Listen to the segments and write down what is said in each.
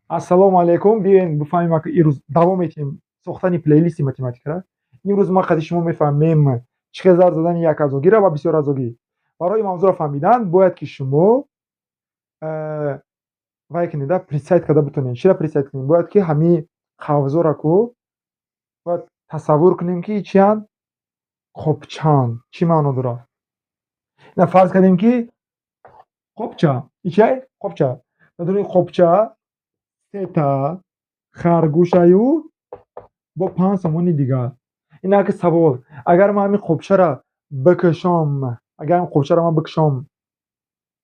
Ассалому алайкум. Биёен бифаҳмем, ки имрӯз давом метиҳем сохтани плейлисти математикара. Имрӯз ма қади шумо мефаҳмем чӣ хел зарб задани як азогиро ва бисёр азогӣ. Барои мавзӯъро фаҳмидан бояд, ки шумо вай кунеда, представить карда битонед. Чиро представить кунем? Бояд, ки ҳамин қавзора ку бояд тасаввур кунем, ки чиянд? Қопчаанд. Чӣ маъно дорад? Ина фарз кардем, ки қопча. И чиай? Қопча. Дар дуруни қопча сета харгӯшаю бо 5 сомони дигар. Ин ки савол: агар ман ҳамин қопчаро бикашом, агар ҳамин қопчаро ман бикашом,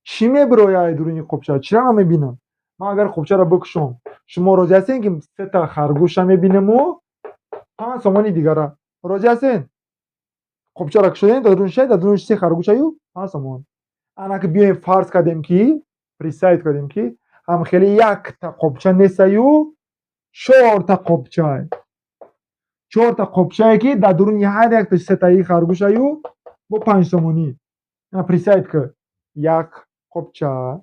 чӣ мебирояд дуруни қопча? Чиро ман мебинам? Ман агар қопчаро бикушом, шумо розӣ ҳастем, ки сета харгӯша мебинаму 5 сомони дигара? Розӣ ҳастен? Қопчаро кушодем, дар дуруни чӣ? Дар дуруни се харгӯшаю 5 сомон. Ана ки биёем, фарз кардем, ки представить кардем, ки ҳам хеле якта қопча нестаю, чорта қопча, чорта қопчае, ки дар дуруни ҳар якта сетаи харгӯшаю бо 5 сомонӣ. Представить ки як қопча,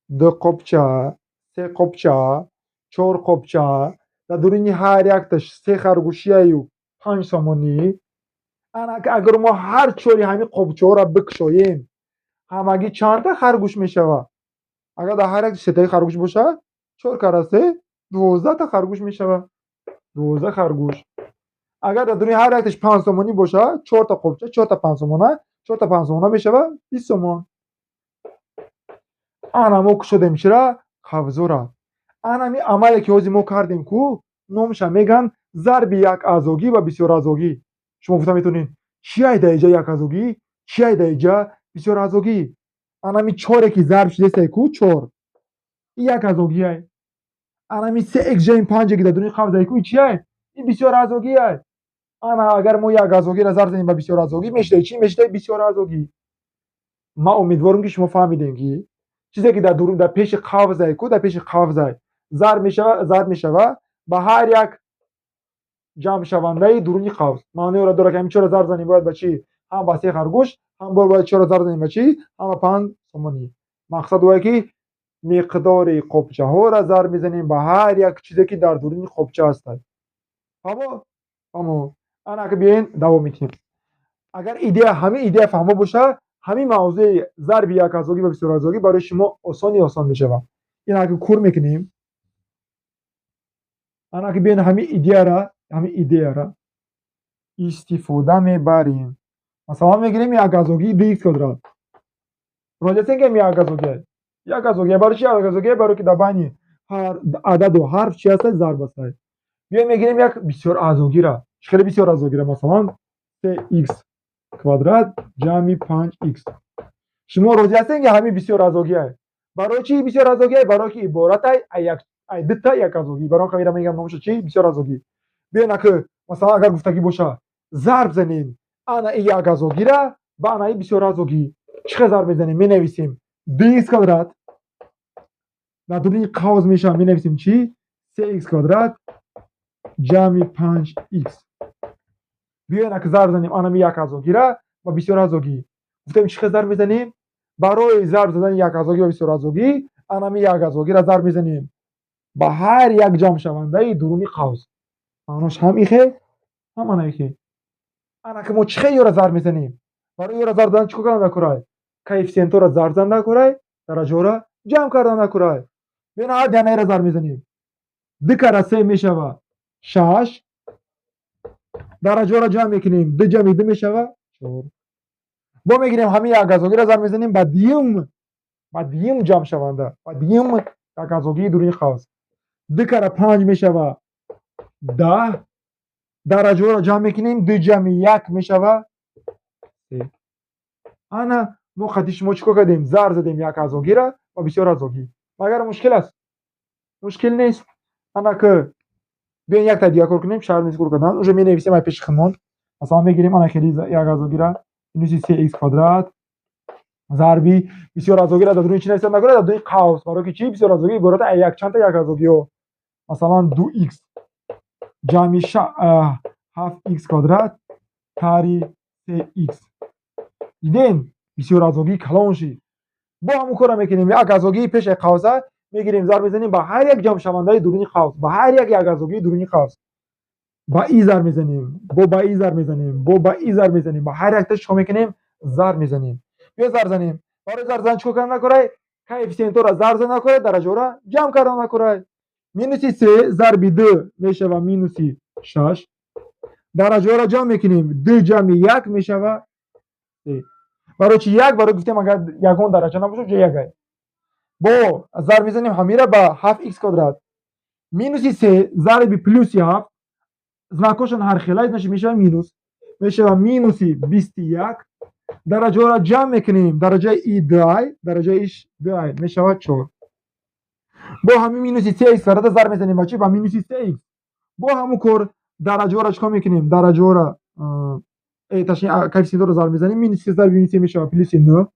ду қопча, се қопча, чор қопча, дар дуруни ҳар якташ се харгӯшияю 5 сомонӣ. Ана агар мо ҳар чори ҳамин қопчаҳоро бикушоем, ҳамагӣ чандта харгӯш мешавад? Агар дар ҳар як сетаи харгӯш бошад, чор кара се, 12-та харгӯш мешавад, 12 харгӯш. Агар дар дуруни ҳар якташ 5 сомонӣ бошад, чорта қопча, чорта 5 сомона, чорта 5 сомона мешавад 20 сомон. Ана мо кушодем чира? Қавзора. Ана ҳамин амале, ки ҳозир мо кардем ку, номаша мегӯянд зарби як аъзогӣ ва бисёраъзогӣ. Шумо гуфта метавонед: чи ай дар иҷа як аъзогӣ, чи ай дар иҷа бисёраъзогӣ? Ана ҳамин чоре, ки зарб шудестай ку, чор, ин як аъзогиай. Ана ҳамин се икс ҷамъи панҷе, ки дар дуруни қавзай ку, чиай? Ин бисёраъзогиай. Ана агар мо як аъзогиро зарб занем ба бисёраъзогӣ, мешавад чӣ? Мешавад бисёраъзогӣ. Ман умедворам, ки шумо фаҳмидем, ки чизе, ки дар пеши қавзай ку, дар пеши қавзай зарб мешава ба ҳар як ҷамъшавандаи дуруни қавз, маънои онро дорад, ки ҳамин чорро зарб занем, бояд ба чӣ? Ҳам ба се харгӯш, ҳам бояд чорро зарб занем ба чӣ? Ҳам ба 5 сомонӣ. Мақсад ое, ки миқдори қопчаҳоро зарб мезанем ба ҳар як чизе, ки дар дуруни қопча ҳастад. Фаҳмо? Фаҳмо. Ана ки биёен, давом медиҳем. Агар идея, ҳамин идея фаҳмо бошад, ҳамин мавзӯи зарби як аъзогӣ ва бисёраъзогӣ барои шумо осони осон мешавад. Ин ки кур мекунем. Ана ки биёен, ҳамин идеяра истифода мебарем. Масалан, мегирем як аъзогии ду икс квадрат. Розӣ ҳастем, ки як аъзогия? Як аъзогия. Барои чи як аъзогия? Барои ки дар байни ҳар ададу ҳарф чи ҳастад? Зарб ҳастад. Биёем, мегирем як бисёр аъзогира. Чӣ хеле бисёр аъзогира? Масалан, се икс квадрат ҷамъи панҷ икс. Шумо розӣ ҳастем, ки ҳамин бисёр аъзогия? Барои чи бисёр аъзогия? Барои ки иборат ай дута як аъзогӣ. Барои ҳамин мегӯям, номаша чи? Бисёр аъзогӣ. Биёен, аки масалан, агар гуфтагӣ боша, зарб занем ана и як аъзогира ба ана и бисёр аъзогӣ, чӣ хел зарб мезанем? Менависем ду икс квадрат, дар дуруни қавз мешавад, менависем чӣ? Се икс квадрат ҷамъи панҷ икс. Биёен, аки зарб занем анами як аъзогира ба бисёр аъзогӣ. Гуфтем, чӣ хел зарб мезанем? Барои зарб задани як аъзогӣ ва бисёр аъзогӣ, анами як аъзогиро зарб мезанем ба ҳар як ҷамъшавандаи дуруни қавз. Маънош ҳам ихе, ҳам ана ихе. Ана ки мо чӣ хел ёро зарб мезанем? Барои ёро зарб задан чӣ кор кардан дакорай? Коэффисиентҳоро зарб задан дакорай, дараҷаҳоро ҷамъ кардан дакорай. Биён, ҳар янаеро зарб мезанем. Ду кара се мешавад шаш, дараҷаҳоро ҷамъ мекунем, ду ҷамъи ду мешавад чор. Бо мегирем, ҳамин як аъзогиро зарб мезанем ба дуюм ҷамъшаванда, ба дуюм як аъзогии дуруни қавс. Ду кара панҷ мешавад 10, дараҷаҳоро ҷамъ мекунем, ду ҷамъи як мешавад се. Ана мо қати шумо чӣ кор кардем? Зарб задем як аъзогиро ва бисёр аъзогӣ. Магар мушкил аст? Мушкил нест. Ана ки биёен, якта дига кор кунем, шарт нест кор кардан. Уже менависем ай пеши худмон. Масалан, мегирем ана хели як аъзогира, минуси се икс квадрат зарби бисёр аъзогиро дар дуруни чӣ нависад накунад? Дар дуруни қавс. Барои ки чӣ? Бисёр аъзогӣ иборат аз якчандта як аъзогиҳо. Масалан, ду икс ҷамъи ҳафт икс квадрат тари се икс. Дидем, бисёр аъзогии калон шид. Бо ҳамун корро мекунем: як аъзогии пеши қавса менависем, Мегирем, зарб мезанем ба ҳар як ҷамъшавандаи дуруни қавс, ба ҳар як яказогии дуруни қавс. Ба и зарб мезанем, бо ба и зарб мезанем, бо ба и зарб мезанем, ба ҳар якташ чикор мекунем? Зарб мезанем. Биё зарб занем. Барои зарб задан чикор кардан накорай? Коэффисиентҳоро зарб задан накорай, дараҷаҳоро ҷамъ кардан накорай. Минуси се зарби ду мешава минуси шаш. Дараҷаҳоро ҷамъ мекунем, ду ҷамъи як мешава се. Барои чи як? Барои гуфтем, агар ягон дараҷа набошад, ҷо якай. Бо зарб мезанем ҳамира ба ҳафт икс квадрат. Минуси се зарби плюси ҳафт, знакҳошон ҳархела, значит, мешава минус. Мешава минуси 21. Дараҷаҳоро ҷамъ мекунем, дараҷаи и дуай, дараҷаи иш дуай, мешава чор. Бо ҳамин минуси се икс квадрата зарб мезанем ба чи? Ба минуси се икс. Бо ҳамун кор дараҷаҳоро чикор мекунем? Дараҷаҳоро, точнее, коэффисиентҳоро зарб мезанем. Минуси се зарби минуси се мешава плюси нӯ.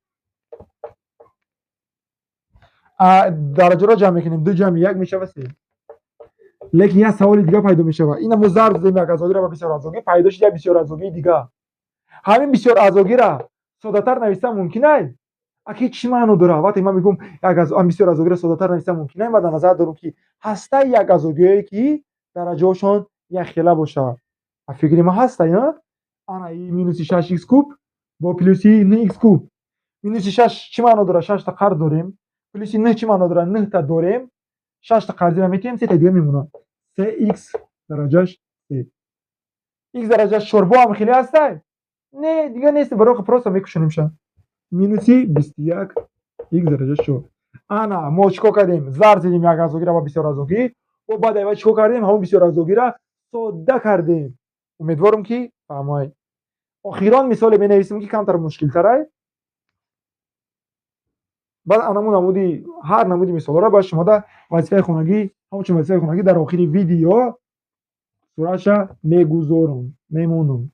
Дараҷаҳоро ҷамъ мекунем, ду ҷамъи як мешава се. Лекин як саволи дига пайдо мешава. Ина мо зарб задем як азогиро ба бисёразогӣ, пайдо шуд як бисёразогии дига. Ҳамин бисёразогиро соддатар нависан мумкин ай? Аки чӣ маъно дорад? Вақте ман мегӯм, як бисёразогиро соддатар нависан мумкин ай, ман дар назар дорам, ки ҳастаи як азогиҳое, ки дараҷаҳошон якхела бошад. А фикри ман ҳастай, ана и минуси шаш икс куб бо плюси н икс куб. Минуси шаш чӣ маъно дорад? Шашта қарз дорем. Плюси н чӣ маъно дорад? Нӯҳта дорем. Шашта қарзиро метиҳем, сета дига мемонад. Се икс дараҷаш се. Икс дараҷаш чор бо ҳам хеле ҳастай? Не, дига нест, барои просто мекушонемша. Минуси 21 икс дараҷаш чор. Ана мо чӣ кор кардем? Зарб задем як азогиро ба бисёразогӣ, бо баъд айва чӣ кор кардем? Ҳамон бисёразогиро содда кардем. Умедворам, ки фаҳмоед. Охирон мисоле менависем, ки камтар мушкилтарай. Баъд анамун намуди ҳар намуди мисолҳоро ба шумода вазифаи хонагӣ, ҳамчун вазифаи хонагӣ дар охири видео суратша мегузорам, мемонам.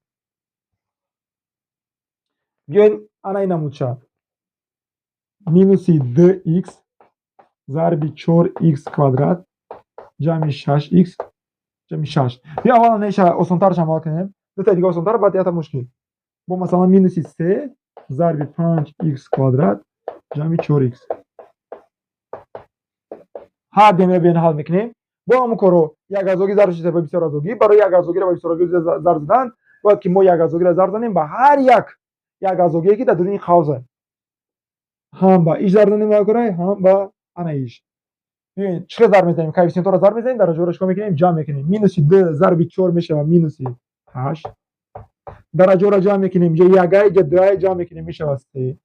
Биёед, ана ин намудша. Минуси дх зарби чор икс квадрат ҷамъи шаш икс ҷамъи шаш. Биё, аввал анаиша осонтараш амал кунем. Дутаи дига осонтар, баъд ята мушкил. Бо масалан минуси се зарби панҷ икс квадрат ҷамъи чор икс. Ҳар демра биён ҳал мекунем. Бо ҳамун коро як азогӣ зарб шуда ба бисёразогӣ. Барои як азогиро ба бисёразогӣ зарб задан бояд, ки мо як азогиро зарб занем ба ҳар як як азогие, ки дар дуруни қавза. Ҳам ба иш зарб занем якорай, ҳам ба ана иш. Бибинед, чӣ хел зарб мезанем? Коэффисиентҳоро зарб мезанем, дараҷаҳоро чикор мекунем? Ҷамъ мекунем. Минуси д зарби чор мешава минуси ҳашт. Дараҷаҳоро ҷамъ мекунем, ҷа ягай, ҷа дуай, ҷамъ мекунем, мешава се.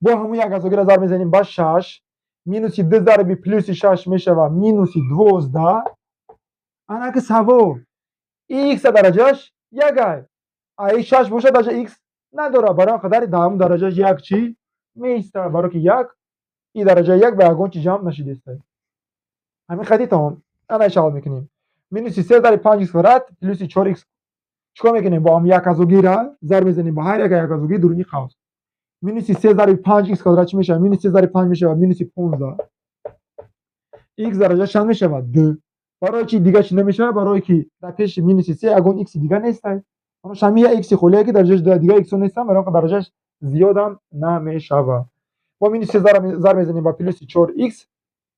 Бо ҳамун як азогиро зарб мезанем ба шаш. Минуси д зарби плюси шаш мешава минуси 12. Анаки савол: икса дараҷааш ягай, а и шаш бошад, дараҷа икс надорад. Барои он қадари дар ҳамун дараҷааш як чӣ меистад, барое ки як и дараҷаи як ба ягон чи ҷамъ нашидеста. Ҳамин хати тамом. Ана иш ҳал мекунем. Минуси се зарби панҷ икс квадрат плюси чор икс. Чикор мекунем? Бо ҳам як азогира зарб мезанем ба ҳар як як азогии дуруни қавс. Минуси се зарби панҷ икс квадрат чӣ мешавад? Минуси се зарби панҷ мешавад минуси 15. Икс дараҷааш чанд мешавад? Ду. Барои чи дига чӣ намешавад? Барое ки дар пеши минуси се ягон икси дига нестай. Ҳамин як икси холие, ки дараҷааш ду, дига иксо нестан, барои он дараҷааш зиёдам намешавад. Бо минуси се зарб мезанем ба плюси чор икс.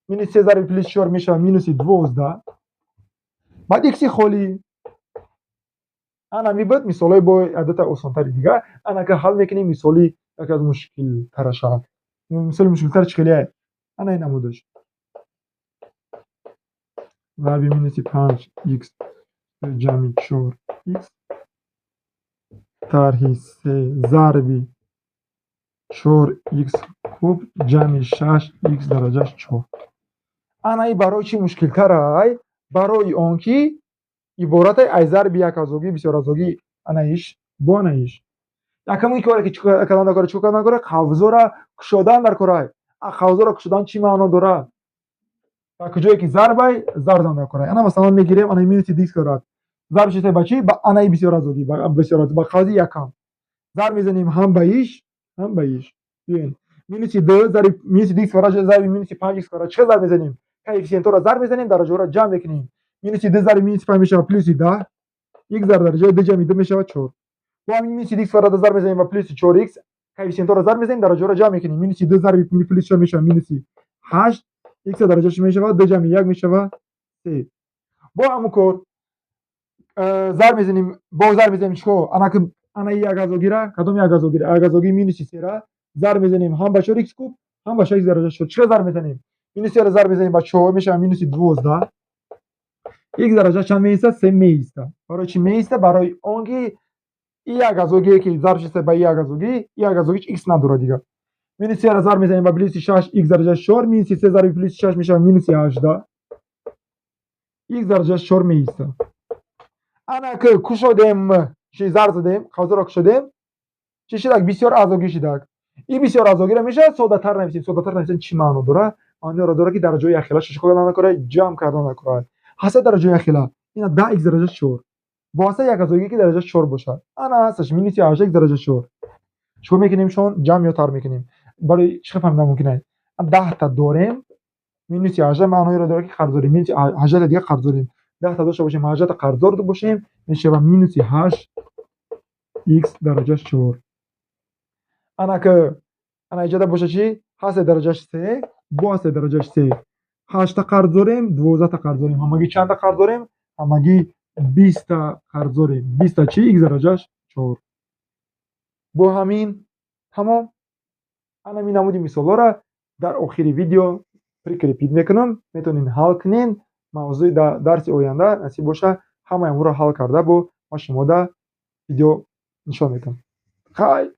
Минуси се зарби плюси чор мешавад минуси 12. Баъд икси холӣ. Ана мебуд мисолҳои бо адата осонтари дига. Анака ҳал мекунем мисоли яке аз мушкилтараша. Мисоли мушкилтар чӣ хеле? Ана ин намудаш. Зарби минуси панҷ икс ҷамъи чор икс тарҳи се зарби чор икс куб ҷамъи шаш икс дараҷаш чор. Ана и барои чӣ мушкилтарай? Барои он ки иборатай аз зарби як азогӣ, бисёразогӣ, ана иш бо ана иш. Якам ин коре, ки кардан дар кора, чӣ кардан дар кора? Қавзора кушодан дар корай. А қавзора кушодан чӣ маъно дорад? Дар куҷое ки зарбай, зарб зан дар корай. Ана масалан мегирем ана минуси икс квадрат. Зарб шуда ба чӣ? Ба анаи бисёразогӣ, ба бисёразогӣ, ба қавзи якам. Зарб мезанем ҳам ба иш, ҳам ба иш. Биёед. Минуси д зарби минуси икс квадрат зарби минуси панҷ икс квадрат чӣ хел зарб мезанем? Коэффисиентҳоро зарб мезанем, дараҷаҳоро ҷамъ мекунем. Минуси д зарби минуси панҷ мешавад плюси 10. Икс дар дараҷаи д ҷамъи д мешавад чор. Бо ҳамин минуси икс квадрат зарб мезанем ба плюси чор икс. Коэффисиентҳоро зарб мезанем, дараҷаҳоро ҷамъ мекунем. Минуси д зарби плюси чор мешавад минуси ҳашт. Х дараҷа чӣ мешавад? Ду ҷамъи як мешавад се. Бо ҳамун кор зарб мезанем, бо зарб мезанем чӣ кор? Анаки ана як азогира, кадом як азогира? Як азоги минуси сера зарб мезанем ҳам ба чор х куб, ҳам ба шаш дараҷа чор. Чӣ зарб мезанем? Минуси сера зарб мезанем ба чор, мешавад минуси 12. Х дараҷа чанд меистад? Се меистад. Барои чӣ меистад? Барои он ки и як азогие ки зарб шуда ба як азогӣ, як азогиш х надорад дигар. Минуси сера зарб мезанем ба плюси шаш х дараҷа чор, минуси се зарби плюси шаш мешавад минуси 18. Х дараҷа чор меистад. Ана ки кушодем, чи зарб задем, қавзаро кушодем, чӣ шидак? Бисёр азогӣ шидак. Ин бисёр азогиро мешавад соддатар нависем. Соддатар нависем чӣ маъно дорад? Маъноро дорад, ки дараҷаҳои якхела чӣ кардан накорад? Ҷамъ кардан накорад. Ҳаста дараҷаи якхела, ина 10 х дараҷа чор. Бо ҳаста як азогӣ, ки дараҷа чор бошад. Ана ҳасташ минуси 18 х дараҷа чор. Чӣ кор мекунем? Шон ҷамъ ё тар мекунем. Барои чӣ хел фаҳмидан мумкин аст? 10-та дорем, минуси 18 маъноеро дорад, ки қарз дорем. Минуси 18 дига қарз дорем. 10-та дошта бошем, 18-та қарздор бошем, мешавад минуси ҳашт х дараҷа чор. Ана ки ана иҷода боша чӣ? Ҳасте дараҷаш се, бо ҳасте дараҷаш се. Ҳаштта қарз дорем, 12-та қарз дорем. Ҳамагӣ чандта қарз дорем? Ҳамагӣ 20-та қарз дорем. 20-та чӣ? Х дараҷаш чор. Бо ҳамин тамом. Ана ин намуди мисолҳоро дар охири видео прикрепить мекунам, метавонед ҳал кунед. Мавзӯи дарси оянда насиб боша, ҳамаи онро ҳал карда бо ма шумода видео нишон медиҳам. Хайр.